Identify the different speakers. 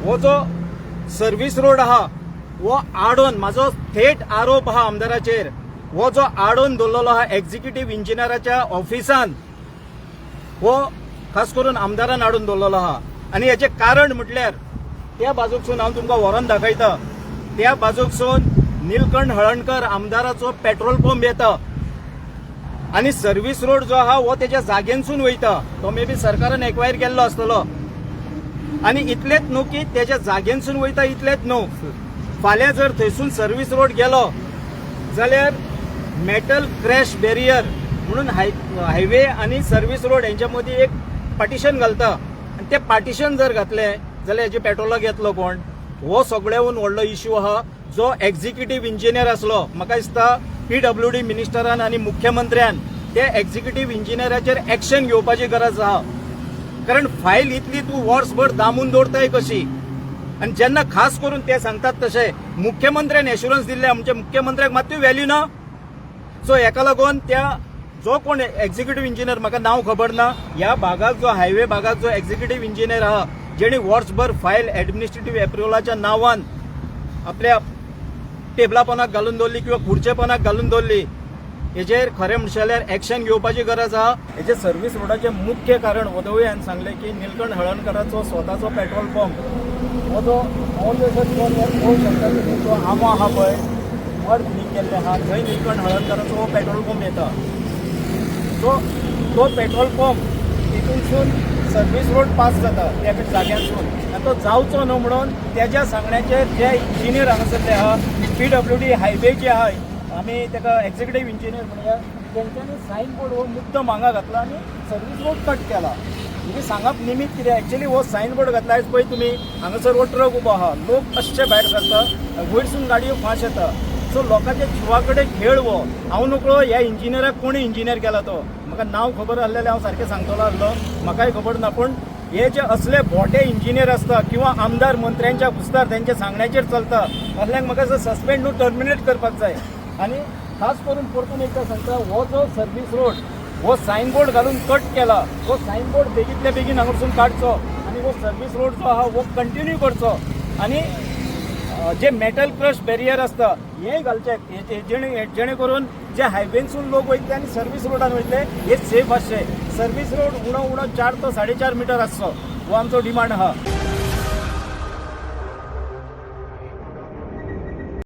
Speaker 1: हो जो service road आहा हो आडोवन, म्हाजो थेट आरोप आहा आमदाराचेर, हो जो आडोवन दवरलेलो आहा एक्झिक्युटीव इंजिनियराच्या ऑफिसान, हो खास करून आमदारान हाडून दवरलेलो आहा. आनी हेचें कारण म्हटल्यार त्या बाजूकसून हांव तुमकां व्हरोन दाखयता, त्या बाजूकसून निलकंठ हळणकर आमदाराचो पेट्रोल पंप येता आनी सर्वीस रोड जो आहा हो तेच्या जागेनसून वयता. तो मे बी सरकारान एक्वायर केल्लो आसतलो. आनी इतलेच न्हू की तेच्या जागेनसून वयता, इतलेच न्हू, फाल्यां जर थंयसून सर्वीस रोड गेलो जाल्यार मेटल क्रॅश बॅरियर म्हणून हायवे आनी सर्वीस रोड हेंच्या मदीं एक पार्टिशन घालता आनी ते पार्टिशन जर घातले जाल्यार हेजे पेट्रोलाक येतलो कोण? हो सगळ्याहून व्हडलो इश्यू आहा. जो एक्झिक्युटीव इंजिनियर आसलो, म्हाका दिसता पीडब्ल्यूडी मिनिस्टरान आनी मुख्यमंत्र्यान ते एक्झिक्युटीव इंजिनियराचेर एक्शन घेवपाची गरज आहा, कारण फायल इतली तूं वर्सभर दामून दवरताय कशी? आनी जेन्ना खास करून ते सांगतात तशें मुख्यमंत्र्यान एश्युरन्स दिल्ले, आमच्या मुख्यमंत्र्याक मात्तूय व्हॅल्यू ना. सो हेका लागून त्या जो कोण एक्झिक्युटीव इंजिनियर, म्हाका नांव खबर ना, ह्या भागाक जो हायवे भागाक जो एक्झिक्युटीव इंजिनियर आहा, जेणे वर्सभर फायल एडमिनिस्ट्रेटीव एप्रुवलाच्या नांवान आपल्या टेबलापोनाक घालून दवरली किंवा खुर्चेपोनाक घालून दवरली, हेजेर खरें म्हणशे जाल्यार एक्शन घेवपाची गरज आहा. हेजे सर्वीस रोडाचें मुख्य कारण वदोवय हांवें सांगलें की निलकंठ हळणकराचो स्वताचो पेट्रोल पंप हो जो ऑल वे पळोवंक शकता तुमी, जो आमो आहा पळय, मड फिलींग केल्लें आहा, थंय निलकंठ हळणकराचो हो पेट्रोल पंप येता. सो तो पेट्रोल पंप तितूनसून सर्वीस रोड पास जाता त्या जाग्यानसून आनी तो जावचो न्हू म्हणून तेज्या सांगण्याचेर जे इंजिनियर हांगासरले आहा, पीडब्ल्यूडी हायवे जे आहा, आमी ताका एक्झिक्युटीव इंजिनियर म्हणया, तेंच्यांनी सायन बोर्ड हो मुद्दम हांगा घातला आनी सर्वीस रोड कट केला. म्हणजे सांगप निमित्त कितें? एक्चुअली हो सायन बोर्ड घातला, आयज पळय तुमी हांगासर हो ट्रक उबो आहा, लोक कशे भायर सरता, वयरसून गाडयो फास्ट येता. सो लोकांच्या जिवा कडेन खेळ हो. हांव नकळो ह्या इंजिनियराक कोणी इंजिनियर केला तो, म्हाका नांव खबर आसलेलें हांव सारकें सांगतलो आसलो, म्हाकाय खबर ना. पूण हे जे असले बोटे इंजिनियर आसता किंवा आमदार मंत्र्यांच्या खुस्तार तेंच्या सांगण्याचेर चलता, असल्यांक म्हाका सस्पेंड न्हू, टर्मिनेट करपाक जाय. आनी खास करून परतून एकदां सांगता, हो जो सर्वीस रोड हो सायन बोर्ड घालून कट केला, हो सायन बोर्ड बेगीतल्या बेगीन हांगासून काडचो आनी हो सर्वीस रोड जो आहा हो कंटिन्यू करचो आनी जे मेटल क्रश बॅरियर आसता हे घालचे, जेणे करून जे हायवेनसून लोक वयतले आनी सर्वीस रोडान वयतले हे सेफ आसचे. सर्वीस रोड उणो उणो 4 तो 4.5 मिटर आसचो, हो आमचो डिमांड आहा.